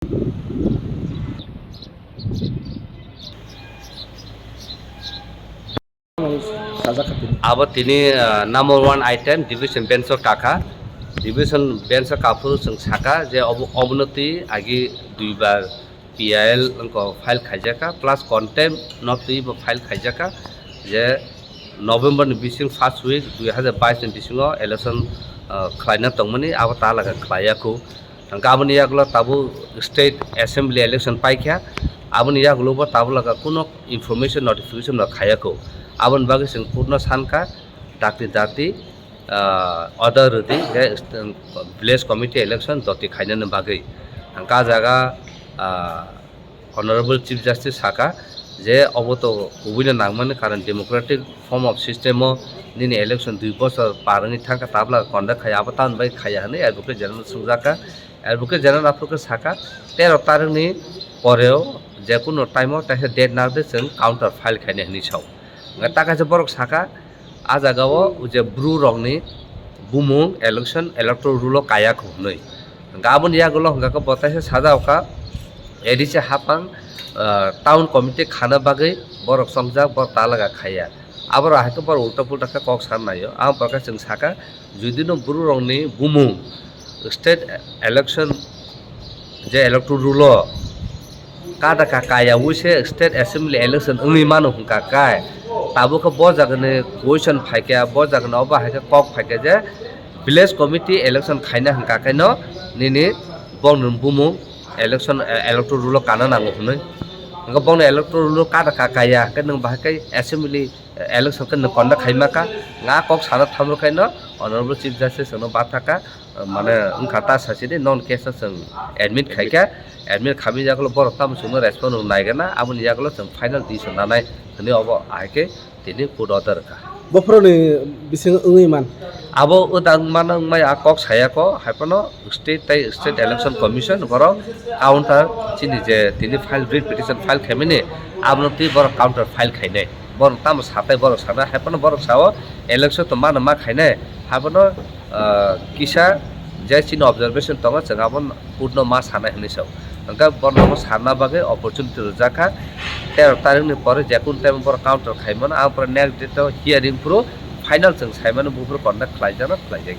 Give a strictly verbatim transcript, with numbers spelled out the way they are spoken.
Sajak kha tini. Abo tini, ah, number one item division bench o kakha. Division bench o kaphuru chwng saka je obo, obono twi agi duibar P I L wngkha file khaijakha, plus contempt no twi bo file khaijakha je November ni bising first week dui hazar bais ni bisingo election, ah, khlaina tongmani, abo talaga khlaiya khu. Hwnkhe aboni yagulo tabuk state assembly election paikha, aboni yagulo bo tabuk laga kuno information notification no khaiya khu. Aboni bagwi chwng court no sankha, dakti dakti, ah, order rwdi je village committee election doti khainani bagwi. Hwnkhe ah jaga, ah, Honorable Chief Justice saka je obo to kubuino nangmani, karon democratic form of system o nini election dui bochor par wngwi thangkha, tabla conduct khaiya, abo tamoni bagwi khaiya hwnwi Advocate General swngjaka. Advocate General aphuru khe saka, tero tarikni poreo jekunu time o teisa date narwkdi chwng counter file khainai hwnwi sao. Hwnkhe ta kaisa borok saka, ah jaga o je Bru rokni bumung election electoral roll o kaya kho hwnwi. Hwnkhe aboni yagulo hwnkha khe bo teisa sajao kha, A D C hapang, ah, town committee khana bagwi borok chongjak, borok talaga khaiya. Aborok hai khe borok ulta pulta khe kok san naio. Aboni pore khe chwng saka, judino Bru rokni bumung state election je electoral roll o kada ka kaya wi se state assembly election wngwi mano hwnkha kai. Tabuk khe bo jagani question phaikha, bo jagani obo hai khe kok phaikha je village committee election khaina hwnkha khe no nini bongni bumung election, eh, electoral roll o kana nango hwnwi. Hwnkhe bongni electoral roll o kada ka kaya hwnkhe nwng bahai khe assembly election khe nwng conduct khaima kha, nga kok sana thamrwkhaino Honorable Chief Justice no bathaka, mane wngkha ta sasidi non case no chwng admit khaikha, admit khamwi yagulo borok tamo chwngno respond rw naigana, aboni yagulo chwng final decision nanai hwnwi obo ahai khe tini court order rwkha. Bophoroni bising wngwi man. Abo wdang mano wngmai a kok saya kho, hai phano state tei state election commission borok counter chini je tini file, writ petition file khaimani, abono twi borok counter file khainai. Borok tamo satai borok sana, hai phano borok sao election to mano ma khainai, hai phano, ah, kisa je chini observation tongo, chwng abo court no ma sanai hinwi sao. Hwnkhe borok no sana bagwi opportunity rwjak kha, tero tarikni pore jekun time borok counter khaimano, ang pore next date o hearing phuru final chwng saimano, buphuru conduct khlaijakno khlaijak.